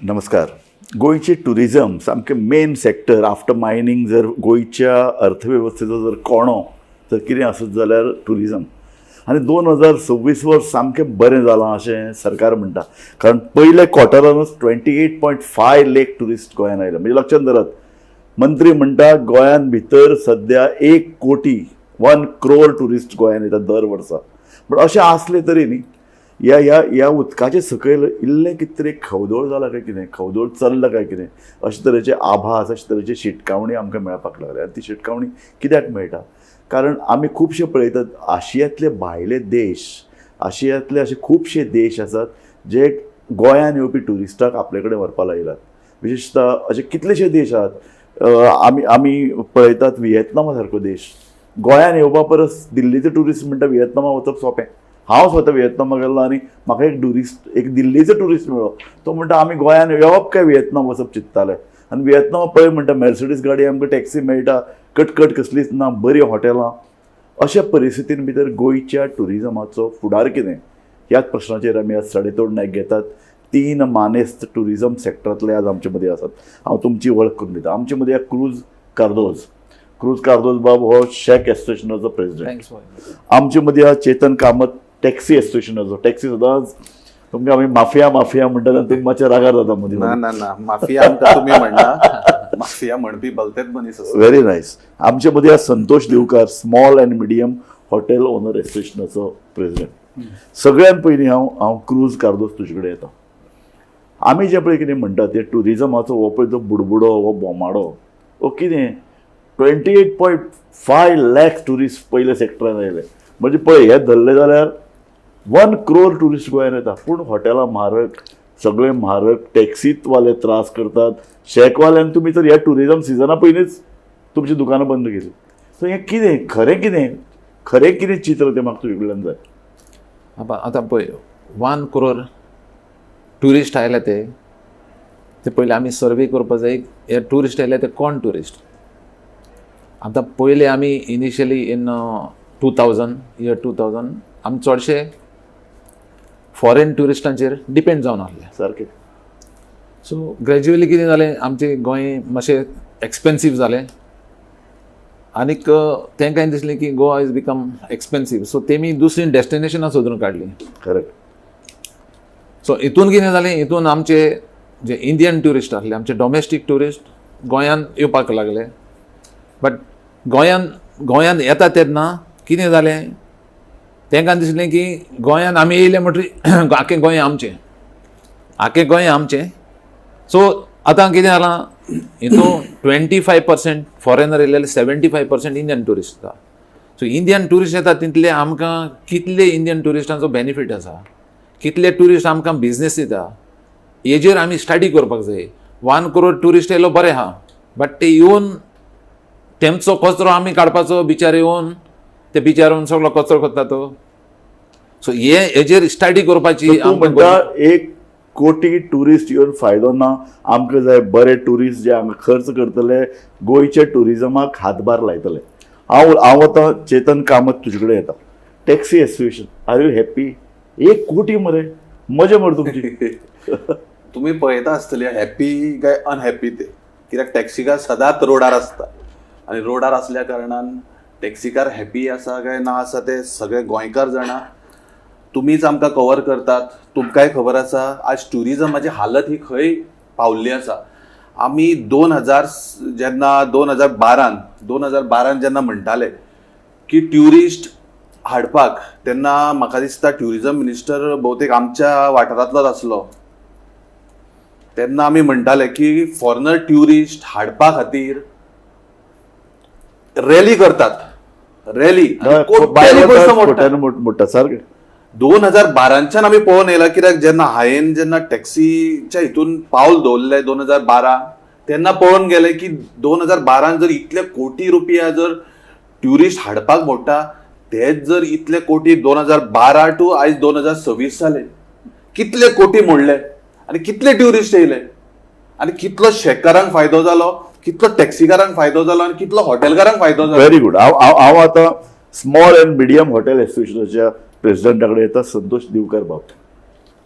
नमस्कार. गोंयचें टुरिजम सामकें मेन सेक्टर आफ्टर मायनींग. जर गोंयच्या अर्थवेवस्थेचो जर कोणो जर कितें आसत जाल्यार टुरिजम. आनी 2026 वर्स सामकें बरें जालां अशें सरकार म्हणटा, कारण पयल्या क्वॉर्टरानूच 28.5 lakh tourist गोंयान आयले. म्हणजे लक्षात धरात, मंत्री म्हणटा गोंयान भितर सद्या 1 कोटी, 1 क्रोर टुरिस्ट गोंयान येतात दर वर्सा. पूण अशें आसलें तरी न्ही, ह्या ह्या ह्या उदकाचे सकयल इल्लें कितें तरी खवदोळ जाला काय कितें, खवदोळ चल्ला काय कितें, अशे तरेचे आभास, अशे तरेची शिटकावणी आमकां मेळपाक लागल्या. आनी ती शिटकावणी कित्याक मेळटा? कारण आमी खुबशे पळयतात, आशियांतले भायले देश, आशियांतले अशे खुबशे देश आसात जे गोंयान येवपी ट्युरिस्टाक आपले कडेन व्हरपा लायल्यात. विशेशतः अशे कितलेशे देश आहात, आमी पळयतात, विएतनामा सारको देश गोंयान येवपा परस दिल्लीचे ट्युरिस्ट म्हणटा विएतनामा वचप सोंपें. हांव स्वता विएतनामा गेल्लो आनी म्हाका एक ट्युरिस्ट, एक दिल्लीचो ट्युरिस्ट मेळ्ळो. तो म्हणटा, आमी गोंयान येवप काय विएतनाम वचप चिंत्ताले. आनी विएतनामा पळय म्हणटा, मर्सिडीज गाडी, आमकां टॅक्सी मेळटा, कटकट कसलीच ना, बरीं हॉटेलां. अशा परिस्थितीन भितर गोंयच्या ट्युरिजमाचो फुडार कितें, ह्याच प्रश्नाचेर आमी आज सडेतोड नायक घेतात. तीन मानेस्त ट्युरिजम सेक्टरांतले आज आमचे मदीं आसात. हांव तुमची वळख करून दिता. आमचे मदीं क्रूज कार्दोज. क्रूज कार्दोज बाब हो शॅक एसोसिएशनाचो प्रेसिडेंट. Thanks for आमचे मदीं आहा चेतन कामत, टॅक्सी एसोसिएशनाचो. टॅक्सी सदांच तुमकां आमी माफिया माफिया म्हणटात आनी तुमी मातशे रागार जाता मदीं. ना ना ना, माफिया आमकां तुमी म्हणना. माफिया म्हणपी भलतेच मनीस आसा. Very nice. आमचे मदीं आहा Santosh Divkar, small and medium hotel owner एसोसिएशनाचो president. सगळ्यान पयलीं हांव क्रूज कार्दोज तुजे कडेन येता. आमी जे पळय कितें म्हणटात ते ट्युरिजमाचो हो पळय तो बुडबुडो, हो बोमाडो, हो कितें 28.5 lakh tourist पयल्या सेक्टरान आयले. म्हणजे पळय, हे धरले जाल्यार 1 क्रोर ट्युरिस्ट गोंयान येता. पूण हॉटेलां म्हारग, सगळे म्हारग, टॅक्सीवाले त्रास करतात, शॅकवाल्यान तुमी तर ह्या ट्युरिजम सिजना पयलींच तुमची दुकानां बंद केली. सो हें कितें खरें, कितें खरें, कितें चित्र तें म्हाका तुजे कडल्यान जाय. आतां पळय, 1 क्रोर ट्युरिस्ट आयले ते ते पयलीं आमी सर्वे करपा जाय, हे ट्युरिस्ट आयले ते कोण ट्युरिस्ट. आतां पयले आमी initially in 2000, year 2000, आमी चडशे फॉरेन ट्युरिस्टांचेर डिपेंड जावन आसले. सो ग्रॅज्युअली कितें जालें, आमचें गोंय मातशें एक्सपेन्सीव जालें आनीक तांकां दिसलें की Goa is become expensive, so तेमी दुसरीं डेस्टिनेशनां सोदून काडलीं. सो हितून कितें जालें, हितून आमचे जे इंडियन ट्युरिस्ट आसले, आमचे डोमेस्टीक ट्युरिस्ट गोंयांत येवपाक लागले. बट गोंयांत येता तेन्ना कितें जालें, तांकां दिसलें की गोंयांत आमी येयले म्हणटकीर आख्खें गोंय आमचें, आख्खें गोंय आमचें. सो आतां कितें जालां, हितून 25% फॉरेनर येयले, 75% इंडियन ट्युरिस्ट येता. सो इंडियन ट्युरिस्ट येता तितले आमकां कितले इंडियन ट्युरिस्टांचो बेनिफीट आसा, कितले ट्युरिस्ट आमकां बिजनेस दिता, हेजेर आमी स्टडी करपाक जाय. 1 करोड ट्युरिस्ट येयलो, बरें आहा, बट ते येवन तेमचो कचरो आमी काडपाचो? बिचार येवन ते बिचार येवन सगळो कचरो करता तो. सो हे हेजेर स्टडी करपाची तूं आमकां म्हणटा 1 कोटी ट्युरिस्ट येवन फायदो ना, आमकां जाय बरे ट्युरिस्ट जे हांगा खर्च करतले, गोंयच्या ट्युरिजमाक हातभार लायतले. हांव आतां चेतन कामत तुजे कडेन येता. Taxi association, are you happy? 1 कोटी मरे, मजा मरे तुमची. तुमी पळयता आसतली हॅपी काय अनहॅपी ते, कित्याक टॅक्सीकार सदांच रोडार आसता आनी रोडार आसल्या कारणान टॅक्सीकार हॅपी आसा काय ना आसा ते सगळे गोंयकार जाणा. तुमीच आमकां कवर करतात, तुमकांय खबर आसा आज ट्युरिजमाची हालत ही खंय पावल्ली आसा. आमी 2000 जेन्ना 2012न जेन्ना म्हणटाले की ट्युरिस्ट हाडपाक, तेन्ना म्हाका दिसता ट्युरिजम मिनिस्टर भोवतेक आमच्या वाठारांतलोच आसलो. तेन्ना आमी म्हणटाले की फॉरेनर ट्युरिस्ट हाडपा खातीर रॅली करतात, रॅली, कोट्यांनी पयसो मोडटात. कोट्यान मोडटा सारकें. 2012च्यान आमी पळोवन येयला, कित्याक जेन्ना हांवें जेन्ना टॅक्सीच्या हितून पावल दवरलें 2012, तेन्ना पळोवन गेले की 2012न जर इतले कोटी रुपया जर ट्युरिस्ट हाडपाक मोडटा, तेच जर इतले कोटी 2012 टू आयज 2026 जाले, कितले कोटी मोडले आनी कितले ट्युरिस्ट येयले आनी कितलो शेतकारांक फायदो जालो, कितलो टॅक्सीकारांक फायदो जालो आनी कितलो हॉटेलकारांक फायदो जालो. Very good. हांव आतां स्मॉल अँड मिडियम हॉटेल एसोसिएशनाच्या प्रेसिडेंटा कडेन येता, संतोष दिवकर बाब.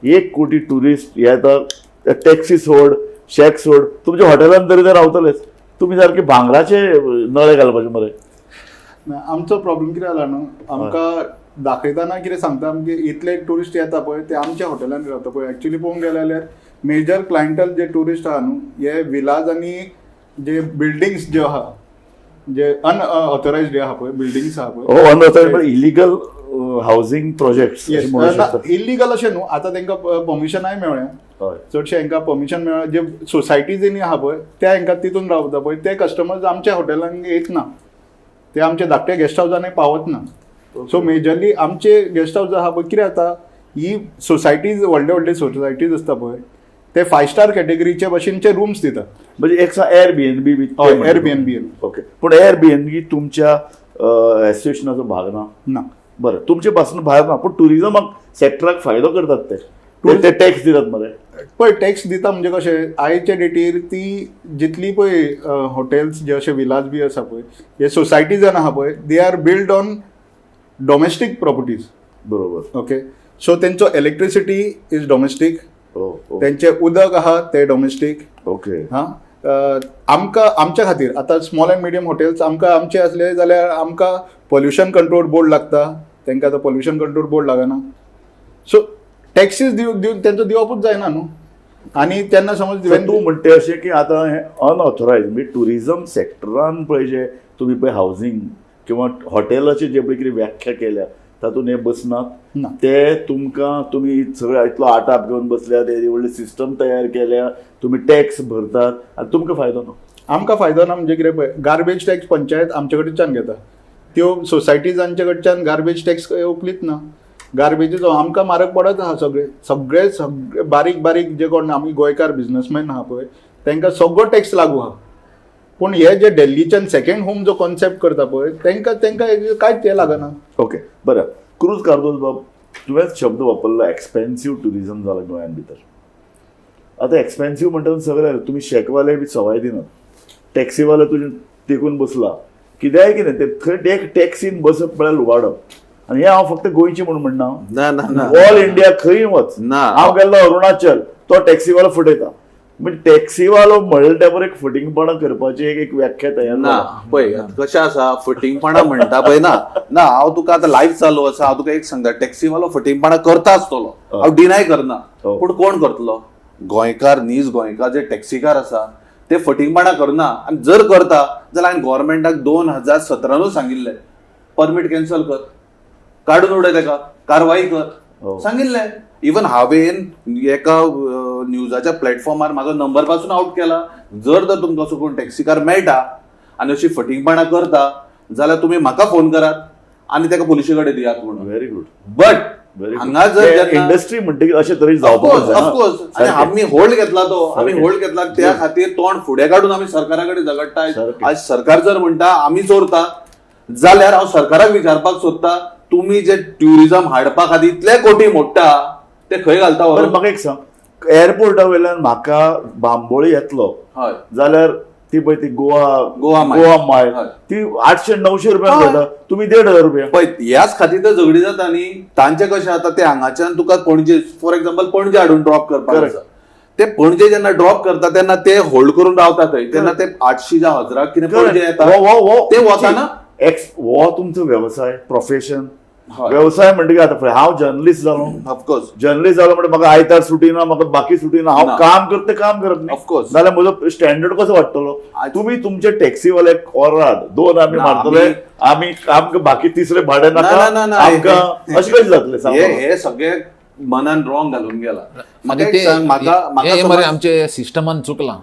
1 कोटी ट्युरिस्ट हे आतां टॅक्सी सोड, शॅक सोड, तुमच्या हॉटेलान तरी ते रावतलेच. तुमी सारके भांगराचे नळे घालपाचे मरे. ना, आमचो प्रॉब्लेम कितें जाला न्हू, आमकां दाखयतना कितें सांगता आमगे इतले ट्युरिस्ट येता पळय ते आमच्या हॉटेलान रावता पळय. एक्चुली पळोवंक गेले जाल्यार मेजर क्लायंटल जे ट्युरिस्ट आहा न्हू हे विलाज आनी जे बिल्डिंग्स ज्यो आहा, जे अनऑथरायज्ड जे आहा पळय बिल्डिंग्स आहा पळय. हो, अनऑथरायज्ड इलिगल हावजींग प्रोजेक्ट्स म्हणू शकता. इलिगल अशें न्हू, आतां तांकां परमिशनाय मेळ्ळें. हय. चडशे हांकां परमिशन मेळ्ळें, जे सोसायटीजींनी आहा पळय ते हांकां तितून रावता पळय ते कस्टमर्स आमच्या हॉटेलान येत ना, ते आमच्या धाकट्या गेस्ट हावजांनी पावत ना. सो मेजरली आमचे गेस्ट हावज आहा पळय कितें जाता, ही सोसायटीज व्हडले व्हडले सोसायटीज आसता पळय ते 5 स्टार कॅटेगरीचे भशेनचे रुम्स दिता. म्हणजे एक एअरबीएनबी बी. हय, Airbnb. Okay, पूण एअरबीएनबी तुमच्या एसोसिएशनाचो भाग ना? ना. बरं, तुमचे पासून भायर ना, पूण टुरिजमाक सेक्टराक फायदो करतात ते, ते टॅक्स दितात मरे. पळय टॅक्स दिता म्हणजे कशें, आयच्या डेटीर ती जितली पळय हॉटेल्स जे अशे विलाज बी आसा पळय हे सोसायटीजान आहा पळय they are build on domestic properties. बरोबर. ओके, सो तेंचो इलेक्ट्रिसिटी is domestic, हो हो. तेंचें उदक आहा तें डोमेस्टीक. ओके. हां, आमकां आमच्या खातीर आतां स्मॉल अँड मिडियम हॉटेल्स आमकां आमचे आसले जाल्यार आमकां पोल्युशन कंट्रोल बोर्ड लागता, तांकां आतां पोल्युशन कंट्रोल बोर्ड लागना. सो टॅक्सीस दिवन तेंचो दिवपूच जायना न्हू. आनी तेन्ना समज तूं म्हणटे अशें की आतां हें अनऑथरायज म्हणजे टुरिजम सेक्टरान पळय जे तुमी पळय हावजींग किंवा हॉटेलाची जे पळय कितें व्याख्या केल्या तातूंत हे बसनात ना. ते तुमकां तुमी सगळे इतलो आटाप घेवन बसल्यात, येदी व्हडली सिस्टम तयार केल्या, तुमी टॅक्स भरतात आनी तुमकां फायदो ना. आमकां फायदो ना म्हणजे कितें पळय, गार्बेज टॅक्स पंचायत आमचे कडच्यान घेता, त्यो सोसायटीजांचे कडच्यान गार्बेज टॅक्स उखलीत ना. गार्बेजीचो आमकां म्हारग पडत आहा. सगळे सगळे सगळे बारीक बारीक जे कोण आमी गोंयकार बिजनसमॅन आहा पळय तांकां सगळो टॅक्स लागू आहा. पूण हे जे दिल्लीच्यान सेकंड होम जो कॉन्सेप्ट करता पळय तांकां तांकां कांयच हें लागना. ओके, बरें. क्रूज कार्दोज बाब, तुवेंच शब्द वापरलो एक्सपेन्सीव ट्युरिजम जाला गोंयान भितर. आतां एक्सपेन्सीव म्हणटा सगळे तुमी शॅकवाले बी सवाय दिनात, टॅक्सीवाले तुजे तेकून बसला, कित्याय कितें ते थंय टॅक्सीन बसप म्हळ्यार लुबाडप. आनी हें हांव फक्त गोंयचें म्हणून म्हणना, ना ना ना, ऑल इंडिया खंय वच ना. हांव गेल्लो अरुणाचल, तो टॅक्सीवालो फटयता. म्हणजे टॅक्सीवालो म्हणल्यार त्या बरें एक फटींगपणां करपाची एक व्याख्या तयार ना. पळय कशें आसा, फटींगपणां म्हणटा पळय ना ना, हांव तुका आतां लायव्ह चालू आसा, हांव तुका एक सांगता, टॅक्सीवालो फटींगपणां करता आसतलो, हांव डिनाय करना, पूण कोण करतलो? गोंयकार, नीज गोंयकार जे टॅक्सीकार आसा ते फटींगपणां करना. आनी जर करता जाल्यार हांवें गोवोरमेंटाक 2017 सांगिल्लें परमीट कॅन्सल कर, काडून उडय ताका, कारवाई कर सांगिल्लें. इवन हांवें एका न्यूजाच्या प्लॅटफॉर्मार म्हाजो नंबर पासून आवट केला. जर तर तुमकां असो कोण टॅक्सीकार मेळटा आनी अशी फटींगपणां करता जाल्यार तुमी म्हाका फोन करात आनी ताका पुलिशे कडेन दियात म्हणून. व्हेरी गुड, बट हांगा जर इंडस्ट्री म्हणटकीर अशें तरेन जावपाक जाय. ऑफकोर्स, आनी आमी होल्ड घेतला तो, आमी होल्ड घेतला त्या खातीर तोंड फुडें काडून आमी सरकारा कडेन झगडटा. आज सरकार जर म्हणटा आमी चोरता जाल्यार हांव सरकाराक विचारपाक सोदता, तुमी जे ट्युरिजम हाडपा खातीर इतले कोटी मोडटा ते खंय घालता? म्हाका एक सांग, एअरपोर्टा वयल्यान म्हाका बांबोळी येतलो जाल्यार ती पळय ती गोवा गोवा गोवा मायल ती 800-900 रुपया घेता, तुमी 1500 रुपया. पळय ह्याच खातीर तर झगडी जाता न्ही. तांचे कशें जाता, ते हांगाच्यान तुका पणजे, फॉर एक्झाम्पल पणजे हाडून ड्रॉप करपाक आसा, ते पणजे जेन्ना ड्रॉप करता तेन्ना ते होल्ड करून रावता थंय, तेन्ना ते 800 जावं 1000 कितें पणजे येता ते वताना. हो तुमचो वेवसाय, प्रोफेशन. वेवसाय म्हणटकीर आतां हांव जर्नलिस्ट जालो, ऑफकोर्स जर्नलिस्ट जालो म्हणजे म्हाका आयतार सुटी ना, म्हाका बाकी सुटी ना, हांव काम करता काम करप न्ही, ऑफकोर्स, जाल्यार म्हजो स्टँडर्ड कसो वाडटलो? तुमी तुमचे टॅक्सीवाले ओराद दोन आमी मारतले, आमी आमकां बाकी तिसरे भाडें नाका, आमकां अशें कशें जातलें? हे सगळे मनान रॉंग घालून गेला. हे मरे आमचे सिस्टमान चुकलां.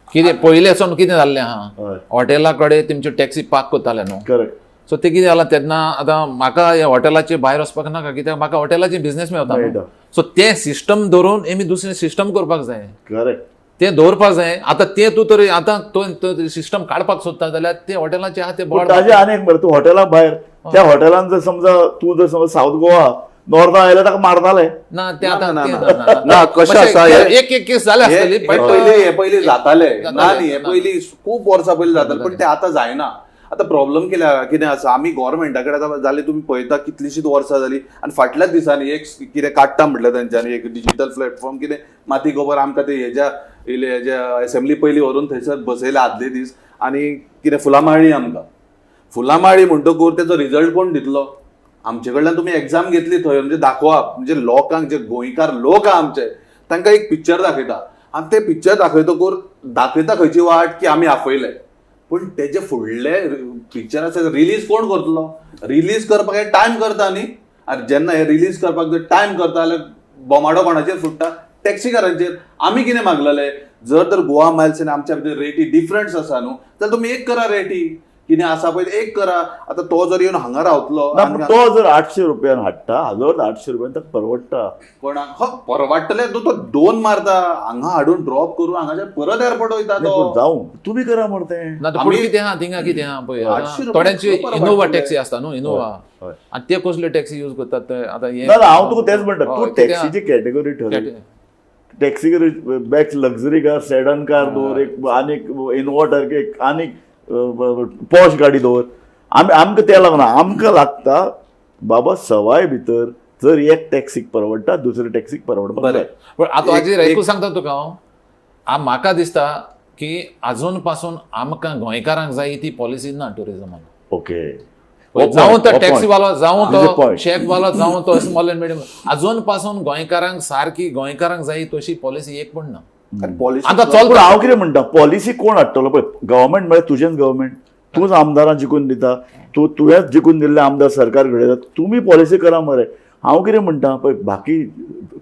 कितें पयलें सावन कितें जाल्लें आहा, हॉटेला कडेन तुमच्यो टॅक्सी पार्क करताले न्हू. करेक्ट. सो ते कितें जालां तेन्ना आतां म्हाका ह्या हॉटेलाचे भायर वचपाक नाका, कित्याक म्हाका हॉटेलाचे बिझनेस मेळटा. सो तें सिस्टम धरून आमी दुसरें सिस्टम करपाक जाय. करेक्ट, तें दवरपाक जाय. आतां तें तूं तरी आतां तो सिस्टम काडपाक सोदता जाल्यार ते हॉटेलाचे आहा ते बोर्ड ताजें आनी एक बरें, तूं हॉटेला भायर त्या हॉटेलान जर समजा तूं जर समजा सावथ गोवा नॉर्था आयल्यार ताका मारताले ना ते आतां ना. कशें आसा, एक एक केस जाले आसतली, हे पयलीं जाताले ना न्ही, हे पयलीं खूब वर्सां पयलीं जाताले, पण ते आतां जायना. आतां प्रॉब्लम कितें आसा, आमी गोवोरमेंटा कडेन आतां जालें, तुमी पळयता कितलींशींच वर्सां जालीं आनी फाटल्याच दिसांनी एक कितें काडटा म्हटलें तेंच्यांनी, एक डिजीटल प्लॅटफॉर्म कितें माती गोबर आमकां ते हेज्या इल्ले हेज्या एसेंब्ली पयलीं व्हरून थंयसर बसयले आदले दीस आनी कितें फुलां माळ्ळी आमकां. फुलां माळ्ळी म्हणटकूच तेजो रिजल्ट कोण दितलो? आमचे कडल्यान तुमी एग्जाम घेतली थंय, म्हणजे दाखोवप म्हणजे लोकांक, जे गोंयकार लोक आहा आमचे, तांकां एक पिक्चर दाखयता आनी ते पिक्चर दाखयतकूच दाखयता खंयची वाट की आमी आपयले, पूण तेजे फुडले पिक्चर आसा रिलीज कोण करतलो? रिलीज करपाक हे टायम करता न्ही, आनी जेन्ना हे रिलीज करपाक जर टायम करता जाल्यार बोमाडो कोणाचेर फुट्टा? टॅक्सीकारांचेर. आमी कितें मागलेले, जर तर गोवा मायल्स आनी आमच्या भितर रेटी डिफरन्स आसा न्हू, जाल्यार तुमी एक करा, रेटी कितें आसा पळय एक करा. आतां तो जर येवन हांगा रावतलो ना, पूण तो जर 800 रुपयान हाडटा, 1800 रुपयान ताका परवडटा. कोणाक हो परवडटले? तो दोन मारता हांगा हाडून ड्रॉप करून हांगाच्यान परत एअरपोर्ट वयता तो. जावं तुमी करा मरे तें. ना पूण कितें आहा थिंगा, कितें आहा पळय, थोड्यांची इनोवा टॅक्सी आसता न्हू, इनोवा, आनी ते कसल्यो टॅक्सी यूज करतात ते आतां हें. ना हांव तुका तेंच म्हणटा, तूं टॅक्सीची category ठरय, taxi back luxury car, sedan car दवर एक, आनीक इनोवा एक, आनीक पॉश गाडी दवर. आमी आमकां तें लागना, आमकां लागता बाबा सवाय भितर जर एक टॅक्सीक परवडटा दुसरे टॅक्सीक परवडपाक जाय. पण आतां हाजेर एकूच सांगता तुका हांव, म्हाका दिसता की आजून पासून आमकां गोंयकारांक जाय ती पॉलिसी ना ट्युरिजमान. ओके, जावं तो टॅक्सीवालो, जावं तो शॅकवालो, जावं तो स्मॉल अँड मिडियम, अजून पासून गोंयकारांक सारकी गोंयकारांक जाय तशी पॉलिसी एक पण ना. आतां चल, हांव कितें म्हणटा, पॉलिसी कोण हाडटलो पळय, गव्हर्मेंट म्हळ्यार तुजेंच गव्हर्मेंट, तूंच आमदारां जिखून दिता, तूं तुवेंच जिखून दिल्ले आमदार सरकार घडयता, तुमी पॉलिसी करा मरे. हांव कितें म्हणटा पळय, बाकी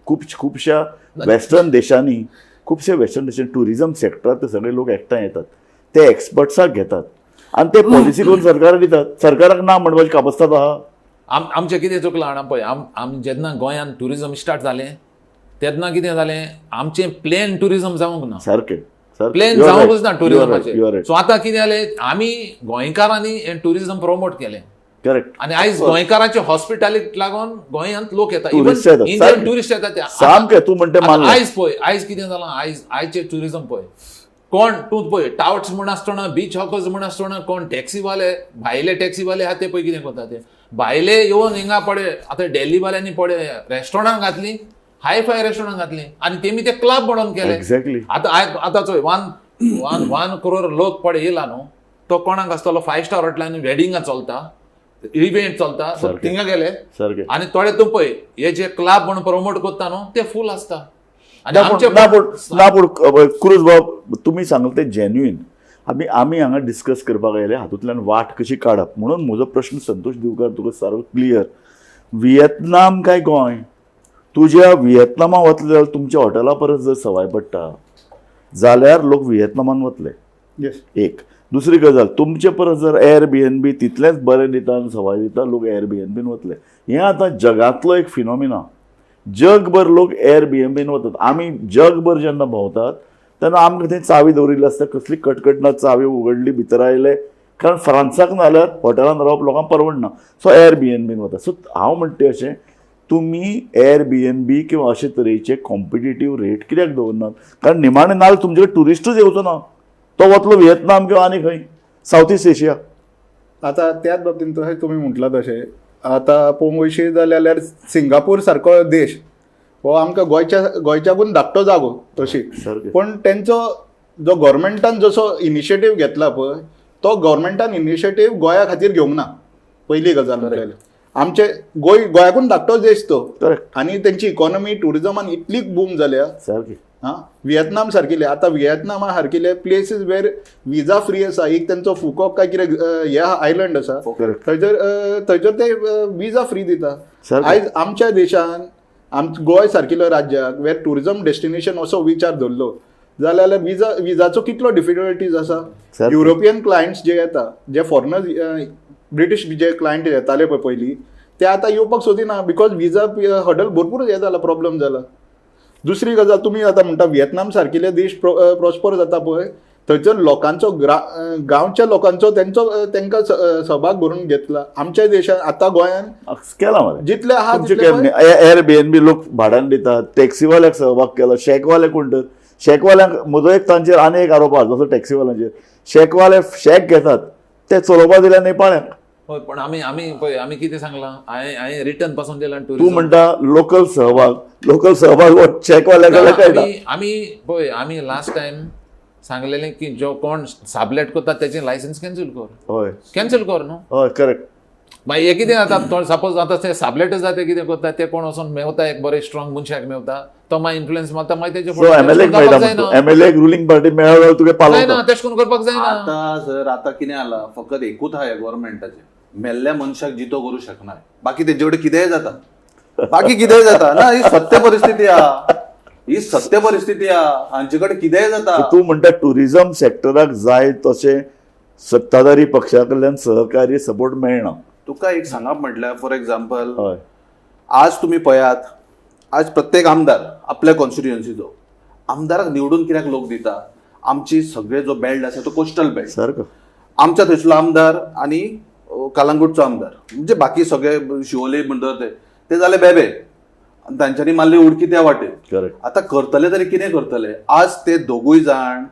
खुबश्या वेस्टर्न देशांनी, खुबश्या वेस्टर्न देशांनी ट्युरिजम सेक्टरांत सगळे लोक एकठांय येतात, ते एक्सपर्ट्साक घेतात आनी ते पॉलिसी करून सरकाराक दितात. सरकाराक ना म्हणपाची कापस्ताद आहा. आमचें कितें चुकलां जाणा पळय, आम जेन्ना गोंयांत ट्युरिजम स्टार्ट जालें तेन्ना कितें जालें, आमचें प्लेन ट्युरिजम जावंक ना, सारकें प्लेन जावंकूच ना ट्युरिजमाचें. सो आतां कितें जालें, आमी गोंयकारांनी हें ट्युरिजम प्रमोट केलें. करेक्ट. आनी आयज गोंयकारांचे हॉस्पिटॅलिटीक लागून गोंयांत लोक येता, इवन इंडियन ट्युरिस्ट येता ते. सामकें तूं म्हणटा. आयज पळय, आयज कितें जालां, आयज आयचें ट्युरिजम पळय, कोण तूं पळय टावट्स म्हण आसतना, बीच हॉकर्स म्हण आसतना, कोण टॅक्सीवाले, भायले टॅक्सीवाले आहा ते पळय कितें करता ते, भायले येवन हिंगा पळय आतां डेल्लीवाल्यांनी पळय रेस्टॉरंट घातली, हाय फाय रेस्टॉरंट घातली आनी तेमी ते क्लब म्हणून केले. एक्झॅक्टली. आतां आतां चोय 1 करोड लोक पळय येयला न्हू, तो कोणाक आसतलो 5 स्टार हॉटेलांनी वेडिंगां चलता, इव्हेंट चलता, थिंगा गेले आनी थोडे तूं पळय हे जे क्लब म्हणून प्रमोट करता न्हू ते फूल आसता. ना पूण क्रूज बाब तुमी सांगले तें जेन्युइन. आमी हांगा डिस्कस करपाक आयले हातूंतल्यान वाट कशी काडप, म्हणून म्हजो प्रश्न संतोष दिवकर तुका सारको क्लियर, विएतनाम काय गोंय? तुज्या विएतनामा वतले जाल्यार तुमच्या हॉटेला परस जर सवाय पडटा जाल्यार लोक विएतनामान वतले. एक दुसरी गजाल, तुमचे परस जर एअरबीएनबी तितलेंच बरें दिता आनी सवाय दिता, लोक एअरबीएनबीन वतले. हें आतां जगांतलो एक फिनोमिना, जगभर लोक एअरबीएनबीन वतात. आमी जगभर जेन्ना भोंवतात तेन्ना आमकां थंय चावी दवरिल्ली आसता, कसली कटकट ना, चावी उगडली भितर आयले, कारण फ्रांसाक नाल्यार हॉटेलान रावप लोकांक परवडना, सो एअरबीएनबीन वता. सो हांव म्हणटा अशें, तुमी एअरबीएनबी किंवा अशे तरेचे कॉम्पिटिटीव रेट कित्याक दवरनात? कारण निमाणें नाल्यार तुमचे कडेन ट्युरिस्टूच येवचो ना, तो वतलो व्हिएतनाम किंवा आनी खंय सावथ इस्ट एशिया. आतां त्याच बाबतींत तशें तुमी म्हटलां तशें आतां पळोवंक वयशी जाल्यार सिंगापूर सारको देश हो आमकां गोंयच्याकून धाकटो जागो तशी, पूण तेंचो जो गव्हर्मेंटान जसो इनिशिएटीव घेतला पळय तो गव्हर्मेंटान इनिशिएटीव गोंया खातीर घेवंक ना. पयली गजाल म्हणल्यार आमचे गोंयाकून धाकटो देश तो, आनी तेंची इकॉनॉमी ट्युरिजमान इतली बूम जाल्या. हां, विएतनाम सारकिले, आतां विएतनामा सारकिले प्लेसीस वेर विजा फ्री आसा, एक तेंचो फुकॉक काय कितें हे आयलंड आसा थंयसर ते विजा फ्री दिता. आयज आमच्या देशान गोंय सारकिल्या राज्याक वेर ट्युरिजम डेस्टिनेशन असो विचार धरलो जाल्यार विजाचो कितलो डिफिकल्टीज आसा. युरोपियन क्लायंट्स जे येता, जे फॉरेनर्स ब्रिटीश जे क्लायंट येताले पळय पयलीं, ते आतां येवपाक सोदिना because visa हडल भरपूर हें जाला, प्रॉब्लम जाला. दुसरी गजाल, तुमी आतां म्हणटा विएतनाम सारकिले देश प्रॉस्पर जाता पळय, थंयसर लोकांचो गांवच्या लोकांचो तेंचो तेंकां सहभाग भरून घेतला. आमच्या देशान आतां गोंयान केला मरे जितले आहा तितले एअरबीएनबी लोक भाड्यान दितात, टॅक्सीवाल्याक सहभाग केला, शॅकवाले कोण तर शॅकवाल्यांक म्हजो एक तांचेर आनी एक आरोप आसा जसो टॅक्सीवाल्यांचेर, शॅकवाले शॅक घेतात ते चलोवपा दिल्या नेपाळ्यांक. हय, पण आमी आमी पळय आमी कितें सांगलां, हांवें हांवें रिटर्न पासून दिलां तूं टुरिजम. म्हणटा लोकल सहभाग, लोकल सहभाग हो चॅकवाल्या कडल्यान कळटा. आमी आमी पळय आमी लास्ट टायम सांगलेलें की जो कोण साबलेट करता तेचें लायसन्स कॅन्सल कर, हय कॅन्सल कर न्हू. हय करेक्ट. मागीर हें कितें जाता, तो सपोज आतां ते साबलेटच जाता, ते कितें करता ते कोण वचोन मेवता एक बरे स्ट्रॉंग मनशाक मेवता, तो मागीर इन्फ्लुएन्स मारता, मागीर तेजे सो एमएलए मेळटा, जायना एमएलए रुलींग पार्टी मेळ्ळो जाल्यार तुगे जायना, पालोवता. तेश करून करपाक जायना. आतां सर आतां कितें जाला, फकत एकूच आहा गव्हर्मेंटाचें, मेल्ल्या मनशाक जितो करूं शकना, बाकी तेजे कडेन कितेंय जाता, बाकी कितेंय जाता ना. ही सत्य परिस्थिती आहा, ही सत्य परिस्थिती आहा, हांचे कडेन कितेंय जाता. तूं म्हणटा टुरिझम सेक्टराक जाय तशें सत्ताधारी पक्षा कडल्यान सहकार्य सपोर्ट मेळना. तुका एक सांगप म्हटल्यार फॉर एक्झाम्पल, हय आज तुमी पळयात, आज प्रत्येक आमदार आपल्या कॉन्स्टिट्युएन्सीचो आमदाराक निवडून कित्याक लोक दिता? आमची सगळे जो बेल्ट आसा तो कोस्टल बेल्ट, सारको. आमच्या थंयसलो आमदार आनी कलंगूटचो आमदार, म्हणजे बाकी सगळे शिवोले म्हणटा ते ते जाले बेबे, आनी तांच्यांनी मारली उडकी त्या वाटेन. करेक्ट. आतां करतले तरी कितें करतले? आज ते दोगूय जाण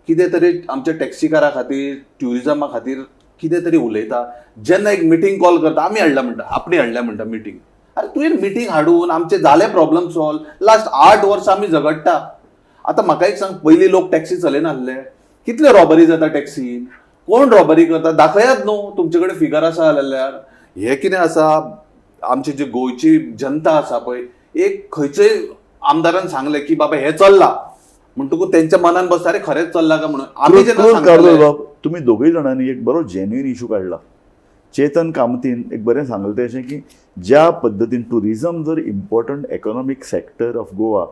कितें तरी आमच्या टॅक्सीकारा खातीर, ट्युरिजमा खातीर कितें तरी उलयता. जेन्ना एक मिटींग कॉल करता, आमी हाडल्या म्हणटा, आपणी हाडल्या म्हणटा मिटींग. अरे तुवें मिटींग हाडून आमचे जाले प्रॉब्लम सॉल्व, लास्ट 8 वर्सां आमी झगडटा. आतां म्हाका एक सांग, पयलीं लोक टॅक्सी चलयनासले, कितले रॉबरी जाता टॅक्सीन, कोण रॉबरी करता दाखयात न्हू, तुमचे कडेन फिगर आसा जाल्यार. हें कितें आसा, आमची जी गोंयची जनता आसा पळय, एक खंयचेय आमदारान सांगलें की बाबा हें चल्लां म्हणटकूच तेंच्या मनान बसता, अरे खरेंच चल्लां काय म्हणून. आमी जेन्ना सांगतले बाब तुमी दोगूय जाणांनी एक बरो जेन्युइन इशू काडला. चेतन कामतीन एक बरें सांगलें तें अशें की ज्या पद्दतीन टुरिजम जर important economic sector of Goa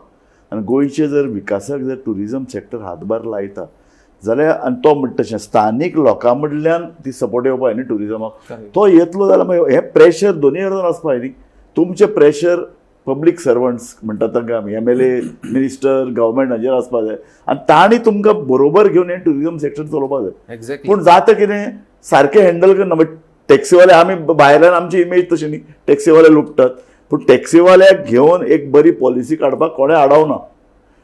आनी गोंयचे जर विकासाक जर टुरिजम सेक्टर हातभार लायता जाल्यार, आनी तो म्हणटा तशें स्थानीक लोकां कडल्यान ती सपोर्ट येवपा जाय न्ही टुरिजमाक, तो येतलो जाल्यार मागीर हें प्रेशर दोनूय वटेन आसपा जाय न्ही. तुमचें प्रेशर पब्लीक सर्वंट्स म्हणटात तांकां आमी, एमएलए, मिनिस्टर, गव्हर्मेंट हाजेर आसपा जाय आनी तांणी तुमकां बरोबर घेवन हें टुरिजम सेक्टर चलोवपा जाय. एक्झॅक्टली. पूण जाता कितें सारकें हँडल करना. मागीर टॅक्सीवाले आमी भायल्यान आमची इमेज तशी न्ही, टॅक्सीवाले लुपतात, पूण टॅक्सीवाल्याक घेवन एक बरी पॉलिसी काडपाक कोणें आडावना.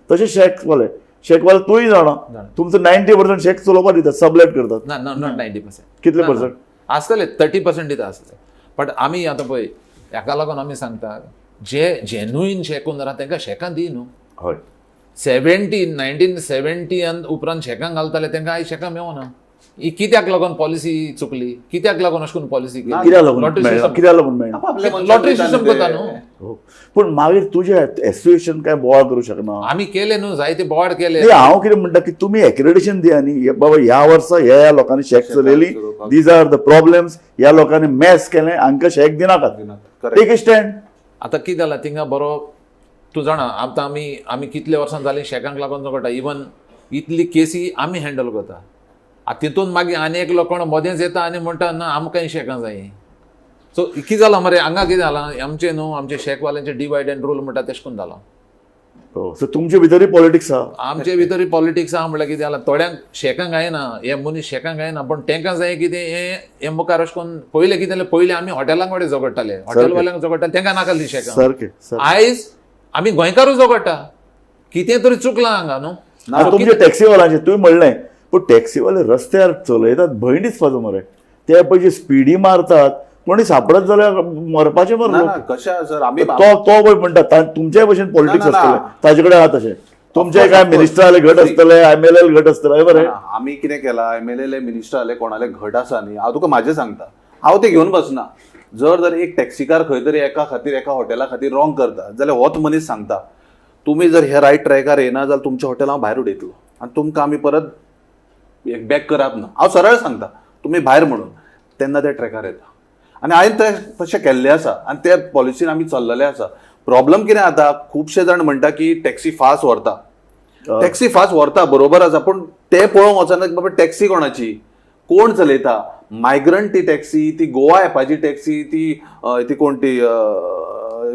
तशें शॅक्सवाले, शॅकवाले तूंय जाणा, तुमचो 90% शॅक चलोवपाक दितात, सबलेट करतात. ना, not 90%. कितले पर्संट? आसतले 30% दिता आसतले. बट आमी आतां पळय हेका लागून आमी सांगता, जे जेन्युइन शॅक ओनर आहा तांकां शॅकां दी न्हू. हय 1970 उपरांत शॅकां घालताले तांकां आयज शॅकां मेवना. ही कित्याक लागून पॉलिसी चुकली? कित्याक लागून अशें करून पॉलिसी कित्याक लागून मेळना? कित्याक लागून मेळना? आपापल्या मनशाक लॉटरी दिता सिस्टम न्ही करता ते. न्हू. हो. पूण मागीर तुजें एसोसिएशन काय बोवाळ करूं शकना. आमी केले न्हू, जायते बोवाळ केले. नाही, हांव कितें म्हणटा की तुमी एक्रेडिशन दिया न्ही, बाबा ह्या वर्सा ह्या ह्या लोकांनी शॅक चलयली, these are the problems, ह्या लोकांनी मॅस केलें, हांकां shack दिनाकात, Correct. Take a stand. आतां कितें जालां थिंगा बरो तूं जाणा, आतां आमी आमी कितले वर्सां जालीं शॅकांक लागून झगडटा, इवन इतली केसी आमी हँडल करता. आतां तितून मागीर आनी एकलो कोण मदेंच येता आनी म्हणटा ना आमकां ही शॅकां जाय. सो कितें जालां मरे हांगा कितें जालां आमचें न्हू, आमचें शॅकवाल्यांचें डिवायड एंड रूल म्हणटा तेश करून जालां. सो तुमचे भितरूय पॉलिटिक्स आहा. आमचे भितर पॉलिटिक्स आहा म्हणल्यार कितें जालां, थोड्यांक शॅकांक गायना, हे मनीस शॅकांक गायना, पूण तांकां जाय कितें हें हें मुखार अशें करून पयलें कितें जालें, पयलें आमी हॉटेलां कडेन झगडटाले, हॉटेलवाल्यांक झगडटाले, तांकां नाका आसली शॅकां. सारकें सारकें. आयज आमी गोंयकारूच झगडटा, कितें तरी चुकलां हांगा न्हू. आनी तुमचे टॅक्सीवाल्यांचे तुवें म्हणलें, पूण टॅक्सीवाले रस्त्यार चलयतात भंय दिसपाचो मरे, ते पळय स्पिडी मारतात, कोणी सापडत जाल्यार मरपाचें मरे ना लोक. ना, कशें आसा सर, आमी तो तो पळय म्हणटा तुमच्याय भशेन पॉलिटिक्स ना, ना, ना. आसतलें ताजे कडेन आहा तशें, तुमचे Of काय course, मिनिस्टराले घट आसतले, एमएलए घट आसतले, बरें. ना, आमी कितें केलां, एमएलए मिनिस्टर कोणाले घट आसा न्ही, हांव तुका म्हाजें सांगता, हांव तें घेवन बसना. जर जर एक टॅक्सीकार खंय तरी एका खातीर, एका हॉटेला खातीर रॉंग करता जाल्यार होच मनीस सांगता, तुमी जर ह्या रायट ट्रॅकार येना जाल्यार तुमचें हॉटेल हांव भायर उडयतलो आनी तुमकां आमी परत एक बॅक करप ना, हांव सरळ सांगता तुमी भायर म्हणून, तेन्ना ते ट्रॅकार येता. आनी हांवें तें तशें केल्लें आसा आनी त्या पॉलिसीन आमी चल्लेले आसा. प्रॉब्लम कितें जाता, खुबशे जाण म्हणटा की टॅक्सी फास्ट व्हरता, टॅक्सी फास्ट व्हरता बरोबर आसा, पूण ते पळोवंक वचना की बाबा टॅक्सी कोणाची, कोण चलयता, मायग्रंट ती टॅक्सी, ती गोवा एपाची टॅक्सी, ती ती कोण ती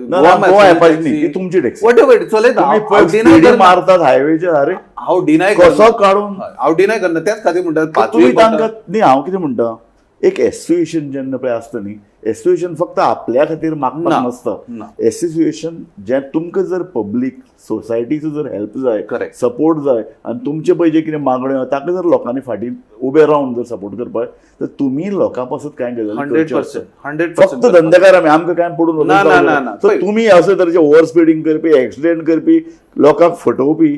ना, गोवा एपाची न्ही, ती तुमची टॅक्सी. What ever चलयता, तुमी हांव पळय डिनाय स्पिडी करना, मारतात हायवेचेर, अरे हांव डिनाय कसो काडून हांव डिनाय करना, त्याच खातीर म्हणटा तुमी तांकां न्ही. हांव कितें म्हणटा, एक एसोसिएशन जेन्ना पळय आसता न्ही, एसोसिएशन फक्त आपल्या खातीर मागपाक ना, नासता. ना. एसोसिएशन जें तुमकां जर पब्लीक सोसायटीचो जर हेल्प जाय, Correct. Support जाय आनी तुमचे पळय जे कितें मागण्यो आहा ताका जर लोकांनी फाटीं उबे रावन जर सपोर्ट करपाक तर तुमी लोकां पासत कांय गजाली हंड्रेड करच्यो आसता. पर्संट, हंड्रेड फक्त पर्संट. धंदेकार आमी, आमकां कांय पडून ना, ना, ना, ना. सो तुमी अशे तरेचे ओवर स्पिडींग करपी, एक्सिडेंट करपी, लोकांक फटोवपी,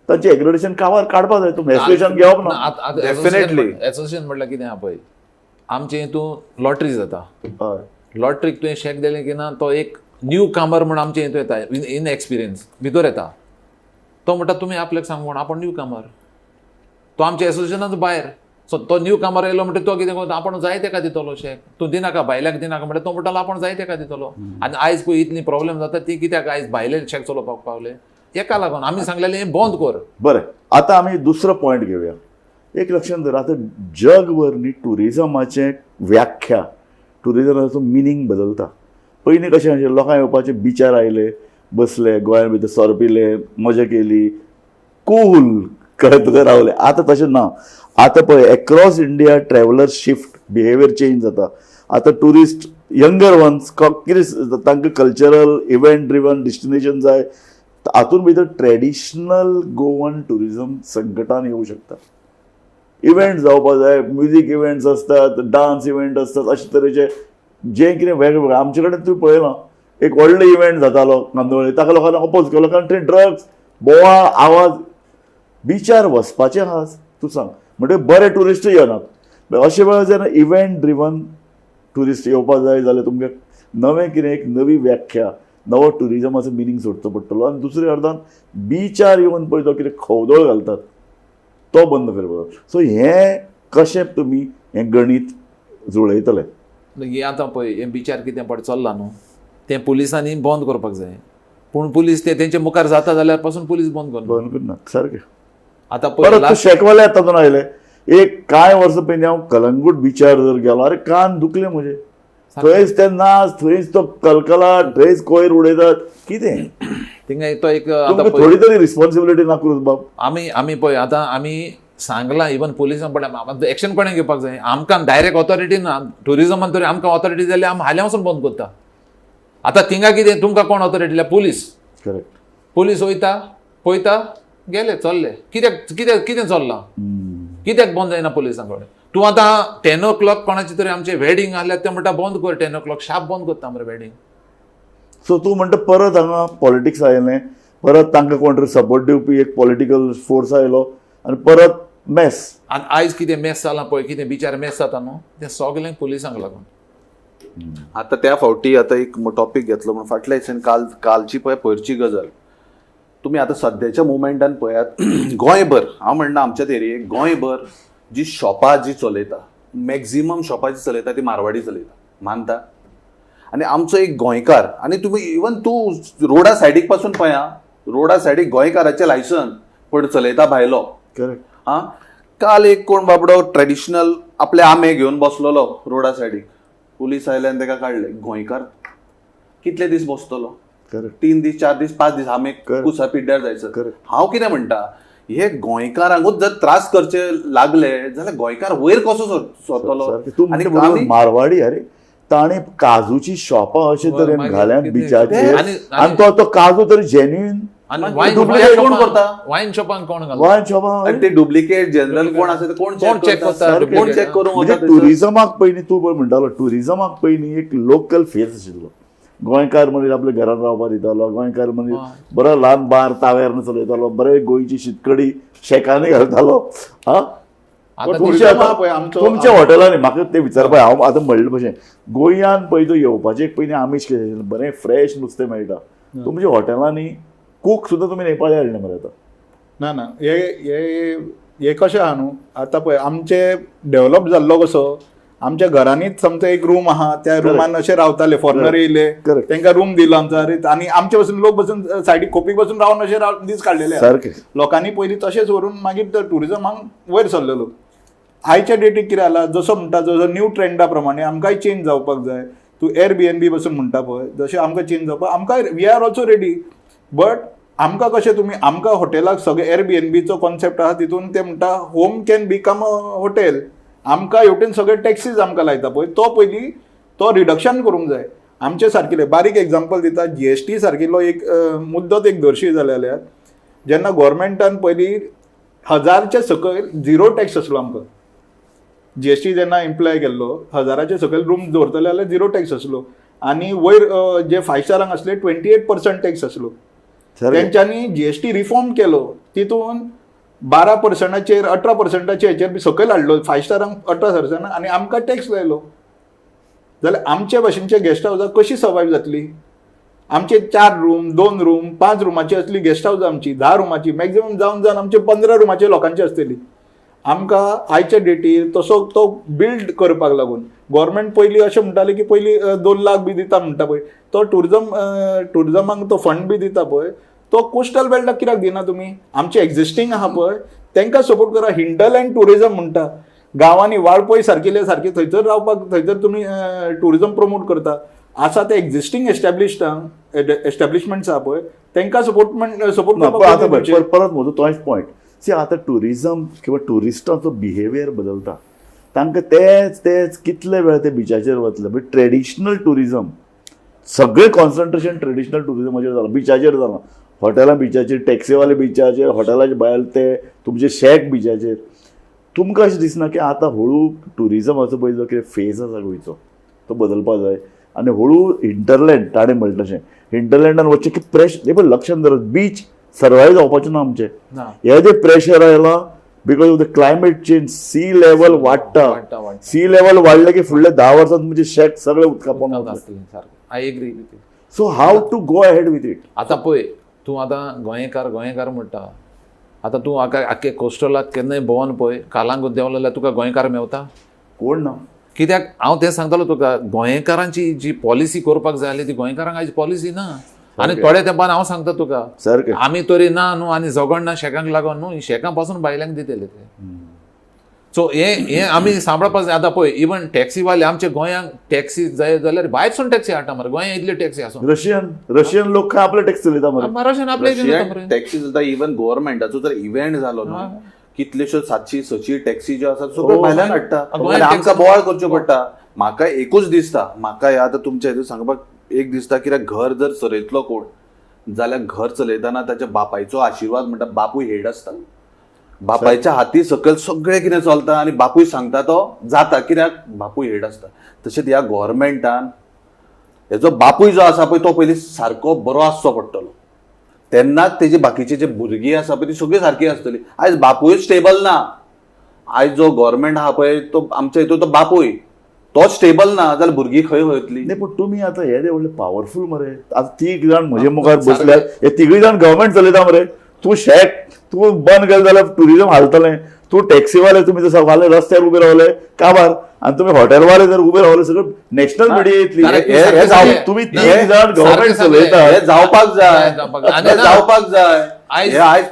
तांचे एग्रेडेशन काबार काडपा जाय. तुमी एसोसिएशन घेवप ना. Definitely. Association म्हटल्यार कितें आहा पळय, आमचे हितून लॉटरी जाता. हय. लॉटरीक तुवें शेक दिलें की ना, तो एक न्यू कामर म्हण आमचे हितून येता, इन एक्सपिरियन्स भितर येता. तो म्हणटा तुमी आपल्याक सांग म्हण आपूण न्यू कामर, तो आमच्या एसोसिएशनाचो भायर. सो तो न्यू कामर येयलो म्हणटा तो कितें करता, आपूण जाय तेका दितलो शेक, तूं दिनाका भायल्याक दिनाका म्हणटा, तो म्हणटालो आपूण जाय तेका दितलो. आनी आयज पळय इतली प्रॉब्लेम जाता ती कित्याक आयज भायले शेक चलोवपाक पावले, एका लागून आमी सांगलेलें हें बंद कर. बरें, आतां आमी दुसरो पॉयंट घेवया. एक लक्षांत धर, आतां जगभर न्ही ट्युरिजमाचें व्याख्या, ट्युरिजमाचो मिनींग बदलता. पयलीं कशें आशिल्लें, लोकांक येवपाचें, बिचार आयले, बसले, गोंयांत भितर सोरो पिले, मजा केली, कूल कळ्ळें तुका, रावले. आतां तशें ना. आतां पळय across India traveller shift behaviour change जाता. आतां ट्युरिस्ट यंगर वन्स कितें तांकां कल्चरल इव्हेंट ड्रिवन डेस्टिनेशन जाय. हातूंत भितर ट्रेडिशनल गोवन ट्युरिजम संकटान येवं शकता. इव्हेंट जावपा जाय, म्युजीक इव्हेंट्स आसतात, डान्स इव्हेंट आसतात, अशे तरेचे जे कितें वेगवेगळे आमचे कडेन तुवें पळयलां, एक व्हडलो इव्हेंट जातालो कांदोळे, ताका लोकांनी अपोज केलो कारण थंय ड्रग्स, बोवाळ, आवाज, बिचार वचपाचें आहा तूं सांग म्हणटकीर बरे ट्युरिस्टूय येनात. अशे वेळार जेन्ना इव्हेंट ड्रिवन ट्युरिस्ट येवपा जाय जाल्यार तुमकां नवें कितें एक नवी व्याख्या, नवो ट्युरिजमाचो मिनींग सोदचो पडटलो. आनी दुसऱ्या अर्दान बिचार येवन पळय तो कितें खवदळ घालतात तो बंद करपाक. सो हें कशें तुमी हें गणीत जुळयतले? हें आतां पळय हें बिचार कितें पड चल्लां न्हू तें पुलिसांनी बंद करपाक जाय, पूण पुलीस ते तेंच्या मुखार जाता जाल्यार पासून पुलीस बंद करना. बंद करना सारकें. आतां पळय परत शेकवाले तातूंत आयले. एक कांय वर्सां पयलीं हांव कलंगूट बिचार जर गेलो, अरे कान दुखले म्हजे, थंयच ते नाच, थंयच तो कलकलाट, थंयच कोयर उडयतात, कितें थिंगा तो एक तुमकां थोडी तरी रिस्पॉन्सिबिलिटी ना क्रूज बाब. आमी आमी पळय आतां आमी सांगलां इवन पुलिसांक पळय एक्शन कोणें घेवपाक जाय, आमकां डायरेक्ट ऑथॉरिटी ना ट्युरिजमान तरी आमकां ऑथॉरिटी जाल्यार आमी हाल्यां वचून बंद करता. आतां थिंगा कितें तुमकां कोण ऑथॉरिटी दिल्या, पुलीस. करेक्ट. पुलीस वयता पळयता गेले चल्ले, कित्याक कित्याक कितें चल्लां, कित्याक बंद जायना पुलिसां कडेन. तूं आतां 10 o'clock कोणाचें तरी आमचें वेडींग आहल्यार ते म्हणटा बंद कर, 10 o'clock sharp बंद करता मरे वेडींग. सो तूं म्हणटा परत हांगा पॉलिटिक्स आयलें, परत तांकां कोण तरी सपोर्ट दिवपी एक पॉलिटिकल फोर्स आयलो आनी परत मेस. आनी आयज कितें मेस जालां पळय, कितें बिचार मेस जाता न्हू तें सगलें पुलिसांक लागून. आतां त्या फावटी आतां एक टॉपीक घेतलो म्हणून फाटल्या दिसान कालची पळय पयरची गजाल तुमी आतां सद्याच्या मुवमेंटान पळयात, गोंयभर हांव म्हणना आमच्याच एरियेक, गोंयभर जी शॉपां जी चलयता, मॅक्झिमम शॉपां जी चलयता ती मारवाडी चलयता, मानता. आनी आमचो एक गोंयकार, आनी तुमी इवन तूं रोडा सायडीक पासून पळया, रोडा सायडीक गोंयकाराचें लायसन पण चलयता भायलो. करेक्ट. आं, काल एक कोण बाबडो ट्रेडिशनल आपले आंबे घेवन बसलेलो रोडा सायडीक, पुलीस आयले आनी ताका काडले. गोंयकार कितले दीस बसतलो? करेक्ट. 3 दीस, 4 दीस, 5 दीस आमे कुसा पिड्ड्यार जायसर. हांव कितें म्हणटा, हे गोंयकारांकूच जर त्रास करचे लागले जाल्यार गोंयकार वयर कसो सरतलो? तूं म्हणटा मारवाडी, अरे ताणें काजूची शॉपां अशे तरेन घाल्यात बिचाचेर, आनी तो काजू तरी जेन्युइन डुप्लिकेट कोण करता? वायन शॉपांक कोण घालता? वायन शॉपांक आनी ते डुप्लिकेट जनरल कोण आसा ते कोण चॅक करता? कोण चॅक करूंक म्हणजे वता? ट्युरिजमाक पयलीं तूं पळय म्हणटालो, ट्युरिजमाक पयलीं एक लोकल फेस आशिल्लो. गोंयकार मनीस आपल्या घरान रावपाक दितालो, गोंयकार मनीस बरो ल्हान बार ताव्यार चलयतालो, बरे गोंयची शीतकडी शेकांनी घालतालो. हा, तुमच्या हॉटेलांनी म्हाका तें विचारपाक, हांव आतां म्हणलें भशेन गोंयान पळय तो येवपाचें एक पयलीं आमीश कितें बरें फ्रेश नुस्तें मेळटा. तुमच्या हॉटेलांनी कूक सुद्दां तुमी नेपाळी हाडले मरे आतां? ना ना, हे कशें आहा न्हू, आतां पळय आमचे डेवलप जाल्लो कसो, आमच्या घरांनीच समजा एक रूम आहा, त्या रुमान अशे रावताले फॉरेनर येयले तांकां रूम दिलो आमचो, आनी आमचे बसून लोक बसून सायडीक खोपीक बसून रावन अशे दीस काडलेले. लोकांनी पयलीं तशेंच व्हरून मागीर ट्युरिजमाक वयर सरलेलो. आयच्या डेटीक कितें जाला, जसो म्हणटा जसो न्यू ट्रेंडा प्रमाणे आमकांय चेंज जावपाक जाय. तूं एअरबीएनबी बसून म्हणटा पळय, जशें आमकां चेंज जावपाक, आमकां we are also ready, but आमकां कशें तुमी आमकां हॉटेलाक सगळे एअरबीएनबीचो कॉन्सेप्ट आहा तितून ते म्हणटा home can become a hotel. आमकां हेवटेन सगळे टॅक्सीज आमकां लायता पळय, तो पयलीं तो रिडक्शन करूंक जाय. आमचे सारकिले बारीक एग्जाम्पल दिता, जीएसटी सारकिल्लो एक मुद्दोच एक धरशी जाले जाल्यार जेन्ना गोवोरमेंटान पयलीं 1000च्या सकयल झिरो टॅक्स आसलो आमकां, जीएसटी जेन्ना इम्प्लाय केल्लो 1000च्या सकयल रूम दवरतले जाल्यार झिरो टॅक्स आसलो आनी वयर जे फायव स्टारांक आसले 28% टॅक्स आसलो. तेंच्यांनी जीएसटी रिफॉर्म केलो, तितून 12%चेर 18%चेर हेचेर सकयल हाडलो, फायव स्टारांक 18% आनी आमकां टॅक्स लायलो. जाल्यार आमचे भाशेनचे गेस्ट हावजां कशी सर्वायव जातली? आमचे 4 रूम, 2 रूम, 5 रुमाची असली गेस्ट हावजां आमची, 10 रुमाची मॅक्झिमम जावन जावन आमचे 15 रुमाचे लोकांची आसतली. आमकां आयच्या डेटीर तसो तो बिल्ड करपाक लागून गोवोरमेंट पयलीं अशें म्हणटालें की पयलीं 2 लाख बी दिता म्हणटा पळय, तो टुरिजमाक तो फंड बी दिता पळय, तो कोस्टल बेल्टाक कित्याक दिना तुमी? आमचे एक्झिस्टींग आहा पळय तांकां सपोर्ट करा. हिंटरलँड टुरिजम म्हणटा, गांवांनी वाळपय सारकिल्ले सारके थंयसर रावपाक थंयसर तुमी टुरिजम प्रमोट करता. आसा ते एक्झिस्टींग एस्टॅब्लिशमेंट्स आहा पळय तांकां सपोर्ट आतां करपाक. परत म्हजो तोच पॉयंट, सी आतां टुरिजम किंवा ट्युरिस्टांचो बिहेवियर बदलता, तांकां तेच तेच कितले वेळ ते बिचाचेर वतले. म्हणजे ट्रेडिशनल टुरिजम सगळें कॉन्सन्ट्रेशन ट्रेडिशनल टुरिजमाचेर जालां, बिचाचेर जालां, हॉटेलां बिचाचेर, टॅक्सीवाले बिचाचेर, हॉटेलाचे भायर ते तुमचे शॅक बिचाचेर. तुमकां अशें दिसना की आतां हळू टुरिजमाचो पळय जो कितें फेज आसा गोंयचो तो बदलपा जाय आनी हळू हिंटरलँड, ताणें म्हणलें तशें हिंटरलँडान वचचें की प्रेशर, हें पळय लक्षांत धर, बीच सर्वायव जावपाचें ना आमचें. हे जे प्रेशर आयलां because of the climate change, sea level वाडटा, सी लेवल वाडलें की फुडल्या 10 वर्सांत तुमचे शॅक सगळे उदका पोंदा. I agree with you. So how to go ahead with it? आतां पळय तूं आतां गोंयकार गोंयकार म्हणटा, आतां तूं आख्खे कोस्टलाक केन्नाय भोंवन पळय, कालांगूट देंवलो जाल्यार तुका गोंयकार मेवता कोण ना. कित्याक हांव तें सांगतालो तुका, गोंयकारांची जी पॉलिसी करपाक जाय आसली ती गोंयकारांक आयज पॉलिसी ना. आनी थोड्या तेंपान हांव सांगता तुका, सारकें आमी तरी ना न्हू आनी झगडना शेकांक लागून न्हू, शेकां पासून भायल्यांक दितले ते. सो हे आमी सांबाळपाक जाय. आतां पळय इवन टॅक्सीवाले आमच्या गोंयांक टॅक्सी जाय जाल्यार भायरसून टॅक्सी हाडटा मरे, गोंयांत इतल्यो टॅक्सी आसून रशियन लोक खंय आपले टॅक्सी चलयता मरे, रशियन आपले टॅक्सी चलता. इवन गोवोरमेंटाचो जर इव्हेंट जालो न्हू, कितल्योश्यो 700-600 टॅक्सी ज्यो आसात सगळ्यो भायल्यान हाडटा, आमकां बोवाळ करच्यो पडटा. म्हाका एकूच दिसता, म्हाका ह्या आतां तुमच्या हितून सांगपाक एक दिसता, कित्याक घर जर चलयतलो कोण जाल्यार घर चलयतना ताच्या बापायचो आशिर्वाद म्हणटा, बापूय हेड आसता, बापायच्या हाती सकयल सगळें कितें चलता आनी बापूय सांगता तो जाता, कित्याक बापूय हेड आसता. तशेंच ह्या गोवोरमेंटान हेजो बापूय जो आसा पळय तो पयलीं सारको बरो आसचो पडटलो, तेन्नाच तेजी बाकीची जे भुरगीं आसा पळय ती सगळीं सारकी आसतली. आयज बापूय स्टेबल ना, आयज जो गोवोरमेंट आहा पळय तो आमच्या हितून तो बापूय तोच स्टेबल ना जाल्यार भुरगीं खंय वयतली? नाही पण तुमी आतां हे व्हडले पावरफूल मरे, आतां 3 जाण म्हजे मुखार बसल्यात, हे 3 जाण गव्हर्मेंट चलयता मरे. तूं शॅक तूं बंद केलें जाल्यार टुरिजम हालतलें, तूं टॅक्सीवाले तुमी जर फाल्यां रस्त्यार उबे रावले काबार, आनी तुमी हॉटेलवाले जर उबे रावले सगळं नॅशनल मिडिया येतली. तुमी 3 जाण गव्हर्मेंट चलयता, हे जावपाक जाय, हे जावपाक जाय. हे आयज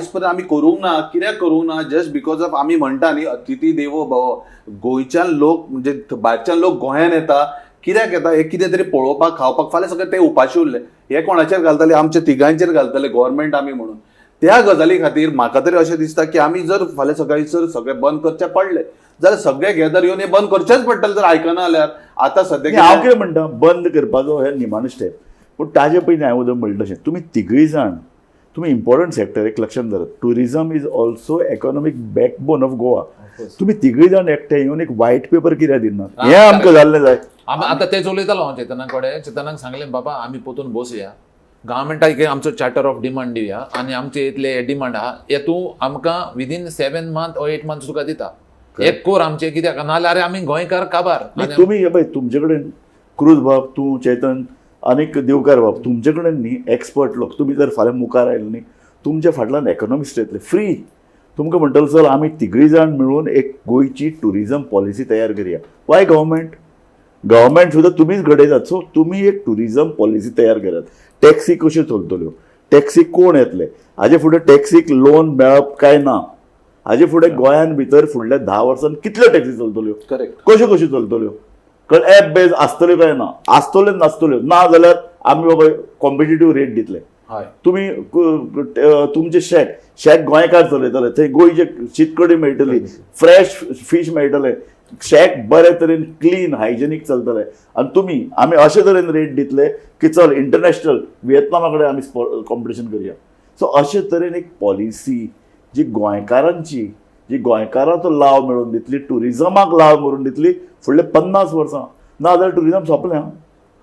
पर्यंत आमी करूंक ना. कित्याक करूंक ना? जस्ट because of आमी म्हणटा न्ही अतिथी देवो भव. गोंयच्यान लोक म्हणजे भायरच्यान लोक गोंयान येता, कित्याक येता? हे कितें तरी पळोवपाक, खावपाक. फाल्यां सगळे ते उपाशी उरले, हे कोणाचेर घालतले? आमच्या तिगांचेर घालतले गोवोरमेंट आमी म्हणून. त्या गजाली खातीर म्हाका तरी अशें दिसता की आमी जर फाल्यां सकाळीं जर सगळें बंद करचें पडलें जाल्यार सगळे गेदर येवन हें बंद करचेंच पडटलें जर आयकना जाल्यार. आतां सद्या हांव कितें म्हणटा, बंद करपाचो हे निमाणो स्टेप, पूण ताजे पयलीं हांवें उदक म्हणलें तशें तुमी 3 जाण तुमी इम्पॉर्टंट सेक्टर एक लक्षांत धरात, tourism is also economic backbone of Goa. तुमी 3 जाण एकठांय येवन एक व्हायट पेपर कित्याक दिना, हें आमकां जाल्लें जाय. आतां तेच उलयतालो हांव चेतना कडेन, चेतनाक सांगलें बाबा आमी पोतून बसया, गव्हर्मेंटाक आमचो चार्टर ऑफ डिमांड दिवया आनी आमचे इतले डिमांड आहा हे तूं आमकां विदीन 7 मंथ ओ 8 मंथ्स तुका दिता, एक कोर आमचे, कित्याक नाजाल्यार अरे आमी गोंयकार काबार. तुमी हे पळय तुमचे कडेन क्रूज बाब, तूं चेतन आनीक दिवकार बाब, तुमचे कडेन न्ही एक्सपर्ट लोक, तुमी जर फाल्यां मुखार आयले न्ही तुमच्या फाटल्यान इकॉनॉमिस्ट येतले फ्री, तुमकां म्हणटले सर आमी 3 जाण मेळून एक गोंयची टुरिजम पॉलिसी तयार करया. Y government? गव्हर्मेंट सुद्दां तुमीच घडयतात. सो तुमी एक टुरिजम पॉलिसी तयार करात. टॅक्सी कश्यो चलतल्यो, टॅक्सी कोण येतले, हाजे फुडें टॅक्सीक लोन मेळप काय ना, हाजे फुडें गोंयान भितर फुडल्या 10 वर्सांत कितल्यो टॅक्सी चलतल्यो, करेक्ट, कश्यो कश्यो चलतल्यो, कळ एप बेज आसतल्यो काय ना, आसतल्यो नासतल्यो, ना जाल्यार आमी बाबा कॉम्पिटिटीव रेट दितले. तुमी तुमचे शॅक गोंयकार चलयतले, थंय गोंयचे शीतकडी मेळटली, फ्रेश फीश मेळटले, शॅक बरे तरेन क्लीन हायजेनीक चलतले आनी तुमी आमी अशे तरेन रेट दितले की चल इंटरनॅशनल विएतनामा कडेन आमी कॉम्पिटिशन करया. सो अशे तरेन एक पॉलिसी जी गोंयकारांची, जी गोंयकारांचो लाव मेळोवन दितली, ट्युरिजमाक लाव मेळोवन दितली फुडले 50 वर्सां, ना जाल्यार ट्युरिजम सोंपलें.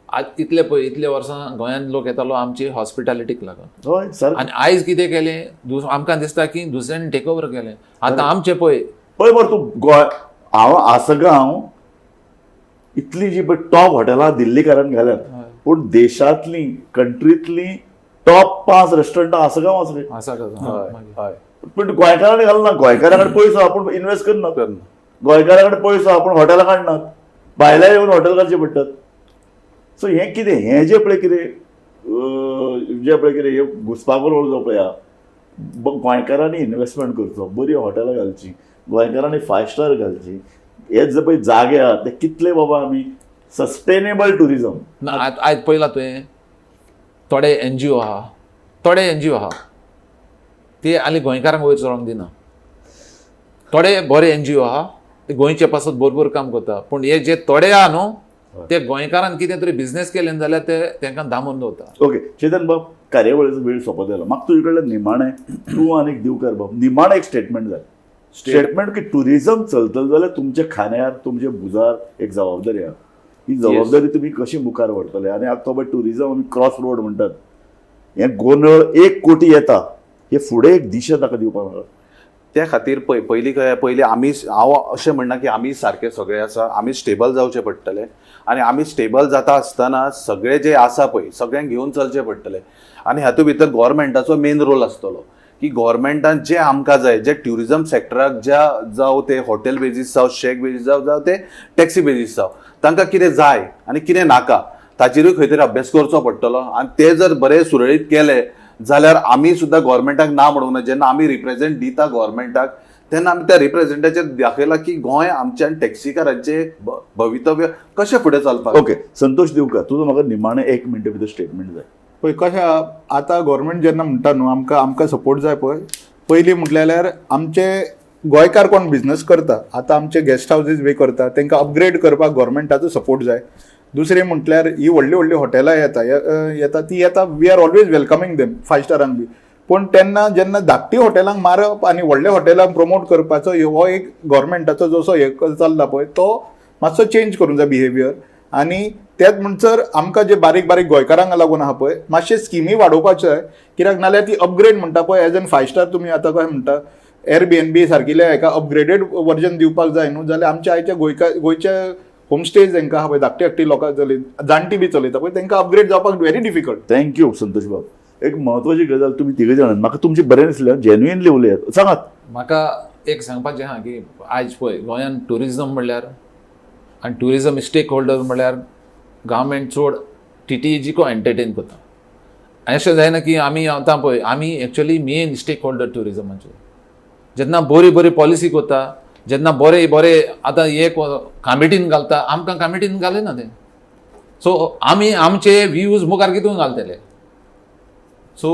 आज इतले पळय इतले वर्सां गोंयांत लोक येतालो आमची हॉस्पिटॅलिटीक लागून. हय सर. आनी आयज कितें केलें, आमकां दिसता की दुसऱ्यांनी टेक ओवर केलें. आतां आमचें पळय पळय मरे तूं गोंय, हांव आसगांव इतली जी पळय टॉप हॉटेलां दिल्लीकारान घाल्यात, पूण देशांतली कंट्रींतली टॉप 5 रेस्टॉरंटां आसगांव आसा. आसा. हय. पूण गोंयकारांनी घालना, गोंयकारां कडेन पयसो आपूण इन्वेस्ट करना, गोंयकारां कडेन पयसो आपूण हॉटेलां काडनात, भायल्या येवन हॉटेल काडचे पडटात. सो हें कितें, हें जें पळय कितें जें पळय कितें हें घुसपागोंदळ जो पळय आहा, गोंयकारांनी इन्वेस्टमेंट करचो, बरीं हॉटेलां घालचीं, गोंयकारांनी 5 स्टार घालची, हे जे पळय जागे आहा ते कितले बाबा आमी सस्टेनेबल ट्युरिजम. ना आयज पळयलां तुवें थोडे एनजीओ आहा, थोडे एनजीओ आहा ते आनी गोंयकारांक वयर चलोवंक दिना. थोडे बरे एनजीओ आहा ते गोंयचे पासत बरोबर काम करता, पूण हे जे थोडे आहा न्हू ते गोंयकारान कितें तरी बिजनेस केले जाल्यार ते तांकां दामून दवरता. ओके चेतन बाब, कार्यावळीचो वेळ सोंपत आयलो, म्हाका तुजे कडल्यान निमाणें तूं आनी दिवकर बाब निमाणें एक स्टेटमेंट जाय. स्टेटमेंट की ट्युरिजम चलतलें जाल्यार तुमच्या खांद्यार तुमच्या भुजार एक जबाबदारी आहा, ही जबाबदारी तुमी कशी मुखार व्हरतले. आनी आतां पळय ट्युरिजम आमी क्रॉस रोड म्हणटात, हें गोंदळ 1 कोटी येता, हे फुडें एक दिशा ताका दिवपाक मेळटा. त्या खातीर पळय पयलीं कळ्ळें, पयलीं आमी, हांव अशें म्हणना की आमी सारके सगळे आसा, आमी स्टेबल जावचें पडटलें आनी आमी स्टेबल जाता आसतना सगळे जे आसा पळय सगळ्यांक घेवन चलचें पडटलें. आनी हातूंत भितर गोवोरमेंटाचो मेन रोल आसतलो की गोवोरमेंटान जे आमकां जाय, जे ट्युरिजम सेक्टराक ज्या जावं ते हॉटेल बेजीस जावं, शॅक बेजीस जावं, जावं ते टॅक्सी बेजीस जावं, तांकां कितें जाय आनी कितें नाका ताचेरूय खंय तरी अभ्यास करचो पडटलो. आनी ते जर बरे सुरळीत केले जाल्यार आमी सुद्दां गोवोरमेंटाक ना म्हणूंक ना. जेन्ना आमी रिप्रेजेंट दिता गोवोरमेंटाक तेन्ना आमी त्या रिप्रेजेंटाचेर दाखयलां की गोंय आमच्या टॅक्सीकारांचें भवितव्य कशें फुडें चलपाक. ओके संतोष दिवकर, तुजो म्हाका निमाणें 1 मिनटा भितर स्टेटमेंट जाय. पळय कशें आतां गोवोरमेंट जेन्ना म्हणटा न्हू आमकां आमकां सपोर्ट जाय, पळय पयलीं म्हटलें जाल्यार आमचे गोंयकार कोण बिजनस करता, आतां आमचे गेस्ट हावजीस बी करता, तांकां अपग्रेड करपाक गोवोरमेंटाचो सपोर्ट जाय. दुसरें म्हटल्यार ही व्हडलीं व्हडलीं हॉटेलां येता येता ती येता, we are always welcoming them 5 स्टारांक बी, पूण तेन्ना जेन्ना धाकटी हॉटेलांक मारप आनी व्हडल्या हॉटेलांक प्रमोट करपाचो हो एक गोवोरमेंटाचो जसो हे चल्ला पळय तो मातसो चेंज करूंक जाय बिहेवियर. आनी त्याच म्हणसर आमकां जे बारीक बारीक गोंयकारांक लागून आहा पळय मातशे स्किमी वाडोवपाच्यो जाय, कित्याक नाल्यार ती अपग्रेड म्हणटा पळय एज एन 5 स्टार तुमी आतां कशें म्हणटा एअरबीएनबी सारकिल्या हेका अपग्रेडेड वर्जन दिवपाक जाय न्हू, जाल्यार आमच्या आयच्या गोंयच्या होमस्टेज तांकां आहा पळय धाकटी धाकटी लोकां चलयता, जाणटी बी चलयता पळय, तांकां अपग्रेड जावपाक very difficult. Thank you Santosh बाब. एक म्हत्वाची गजाल तुमी तिगय जाणां म्हाका तुमची बरें दिसलें, जेन्युइनली उलयात, सांगात. म्हाका एक सांगपाचें आहा की आयज पळय गोंयांत ट्युरिजम म्हणल्यार आनी ट्युरिजम स्टेक होल्डर म्हणल्यार गव्हर्मेंट चड टीटीईजीको एंटरटेन करता. अशें जायना की आमी आतां पळय आमी एक्चुअली मेन स्टेक होल्डर ट्युरिजमाचे. जेन्ना बरी बरी पॉलिसी करता, जेन्ना बरे बरे आतां एक कामिटीन घालता, आमकां कामिटीन घालिना ते, सो आमी आमचे व्यूज मुखार कितून घालतले. सो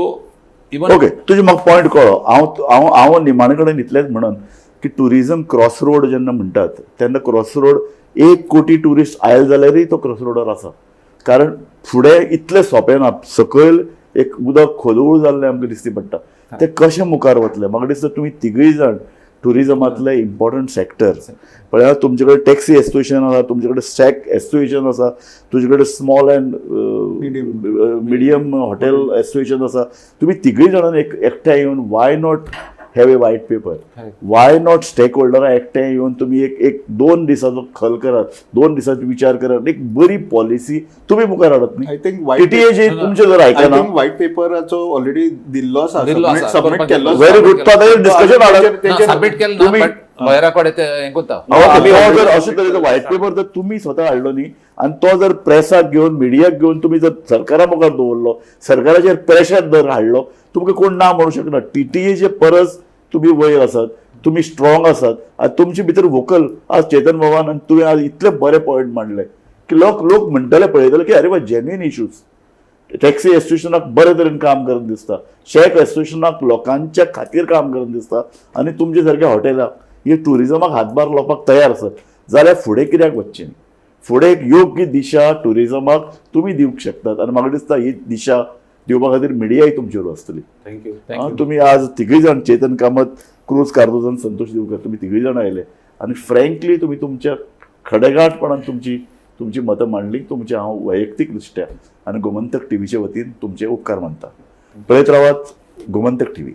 इवन ओके तुजें म्हाका पॉयंट कळ्ळो. हांव हांव हांव निमाणे कडेन इतलेंच म्हणून की ट्युरिजम क्रॉस रोड जेन्ना म्हणटात तेन्ना क्रॉस रोड 1 कोटी ट्युरिस्ट आयले जाल्यारय तो क्रॉस रोडार आसा, कारण फुडें इतलें सोंपें ना, सकयल एक उदक खोदूळ जाल्लें आमकां दिसती पडटा, तें कशें मुखार वतलें. म्हाका दिसता तुमी तिगूय जाण ट्युरिजमांतले इम्पॉर्टंट सेक्टर पळयात, तुमचे कडेन टॅक्सी एसोसिएशन आसा, तुमचे कडेन शॅक एसोसिएशन आसा, तुजे कडेन small and medium hotel association आसा. तुमी तिगूय जाणांनी एकठांय येवन why not have a white paper, why not stake होल्डरां एकठांय येवन तुमी एक एक 2 दिसाचो खल करात, 2 दिसाचो विचार करात, एक बरी पॉलिसी तुमी मुखार हाडत न्ही. I think वायट टीटीए तुमचे जर आय आयकना थिंक व्हायट पेपराचो ऑलरेडी दिल्लो आसा, सबमीट केल्लो. व्हेरी गुड, तो आतां डिस्कशन हाडात. सबमीट केलें ना, बट लॉयरा कडेन ते हें करता. हो जर अशे तरेचो व्हायट पेपर जर तुमी स्वता हाडलो न्ही आनी तो जर प्रेसाक घेवन मिडियाक घेवन तुमी जर सरकारा मुखार दवरलो, सरकाराचेर प्रेशर जर हाडलो, तुमकां कोण ना म्हणू शकना. टीटीएचे परस तुमी वयर आसात, तुमी स्ट्रॉंग आसात आनी तुमचे भितर वोकल आज चेतन बाबान आनी तुवें आज इतले बरे पॉयंट मांडले की लोक लोक म्हणटले पळयतले की अरे वा जेन्युइन इश्यूज. टॅक्सी एसोसिएशनाक बरे तरेन काम करन दिसता, शॅक एसोसिएशनाक लोकांच्या खातीर काम करन दिसता आनी तुमचे सारक्या हॉटेलाक हे ट्युरिजमाक हातभार लावपाक तयार आसात. जाल्यार फुडें कित्याक वचचें न्ही? फुडें एक योग्य दिशा ट्युरिजमाक तुमी दिवंक शकतात आनी म्हाका दिसता ही दिशा दिवपा खातीर मिडियाय तुमचेर आसतली. Thank you. Thank you. तुमी आज तिगूय जाण, चेतन कामत, क्रूज कार्दोज आनी संतोष दिवकर, तुमी तिगूय जाण आयले आनी फ्रँकली तुमी तुमच्या खडगांठपणान तुमची तुमची मतां मांडली. तुमचे हांव वैयक्तीक दृश्ट्या आनी गोमंतक टीव्हीचे वतीन तुमचे उपकार मानता. पळयत रावात गोमंतक टीव्ही.